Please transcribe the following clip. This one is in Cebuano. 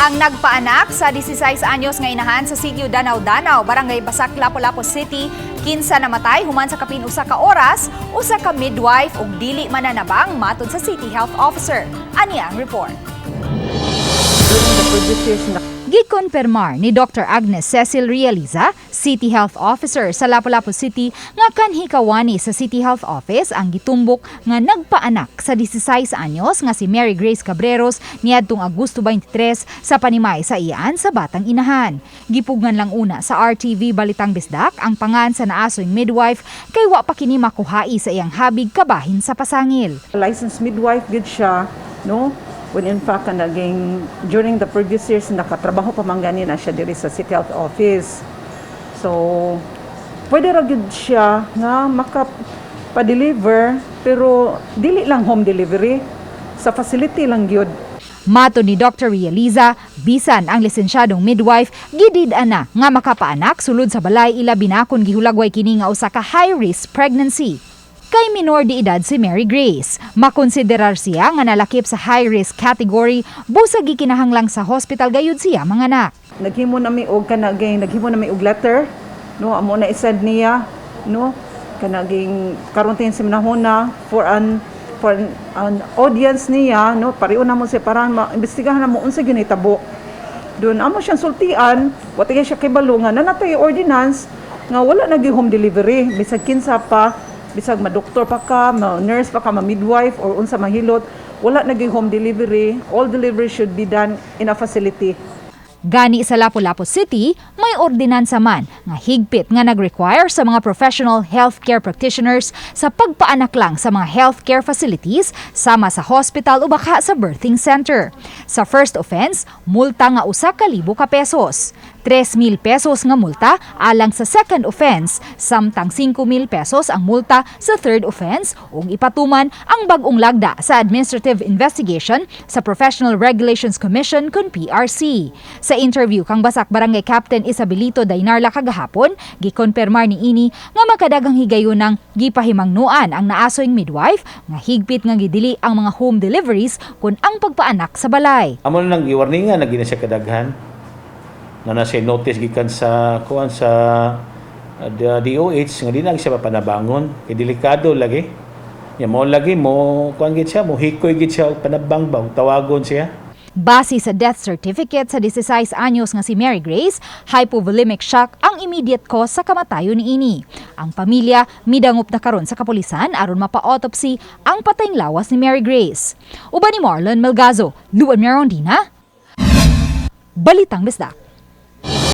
Ang nagpaanak sa 16 anyos nga inahan sa sitio Danau Danau, Barangay Basak, Lapu-Lapu City, kinsa namatay human sa kapin 1 ka oras, usa ka midwife ug dili mananabang, matod sa City Health Officer. Ani ang report. During the previous years, Gikonpermar ni Dr. Agnes Cecil Realiza, City Health Officer sa Lapu-Lapu City, nga kanhi kawani sa City Health Office ang gitumbok nga nagpaanak sa 16 anyos nga si Mary Grace Cabreros niadtong Agosto 23 sa panimay sa iyaan sa batang inahan. Gipugngan lang una sa RTV Balitang Bisdak ang pangan sa naasoy midwife kay wa pa kini makuhai sa iyang habig kabahin sa pasangil. Licensed midwife gid siya, no? When in fact, naging during the previous years, nakatrabaho pa man gani na siya diri sa City Health Office. So, pwede ra gyud siya nga maka pa-deliver, pero dili lang home delivery, sa facility lang gyud. Matod ni Dr. Realiza, bisan ang lisensyadong midwife, gidid ana nga makapaanak sulod sa balay, ilabi na kung gihulagway kini nga usa ka high-risk pregnancy. Kay minor de edad si Mary Grace, makonsiderar siya nga nalakip sa high-risk category, busag gikinahanglang sa hospital gayud siya manganak. Naghimo na mi og letter, no? Amo na i-send niya, no? Kanaging karon tin si manahuna for an audience niya, no? Pareho na mo siya para maimbestigahan na mo unsa ginitabo doon. Amo siyang sultian, wa kay siya kibalo nga naa natay ordinance nga wala na gyud home delivery, bisag kinsa pa, bisag ma-doktor pa ka, ma-nurse pa ka, ma-midwife or unsa mahilot, wala na gyud home delivery. All delivery should be done in a facility. Gani sa Lapu-Lapu City, may ordinansa man nga higpit nga nag-require sa mga professional healthcare practitioners sa pagpaanak lang sa mga healthcare facilities sama sa hospital o baka sa birthing center. Sa first offense, multa nga 1,000 ka pesos. 3,000 pesos nga multa alang sa second offense, samtang 5,000 pesos ang multa sa third offense ug ipatuman ang bag-ong lagda sa administrative investigation sa Professional Regulations Commission kun PRC. Sa interview kang Basak Barangay Captain Isabelito Dainarla kagahapon, gikonpermar ni ini nga makadaghang higayunang gipahimangnuan ang naasoyng midwife nga higpit nga gidili ang mga home deliveries kun ang pagpaanak sa balay. Amo na nang giwarningan na gina siya kadaghan. Na na siya notice gikan sa kuan sa the DOH nga di na siya papanabangon kay delikado lagi. Ya mo lagi mo kuan gid siya, mo hikoy gid siya og panabang ba og tawagon siya. Base sa death certificate sa 16 anyos nga si Mary Grace, hypovolemic shock ang immediate cause sa kamatayon ni ini. Ang pamilya midangop na karon sa kapulisan aron mapa-autopsy ang patayng lawas ni Mary Grace. Uban ni Marlon Melgazo, Luan Merondina, Balitang Bisdak.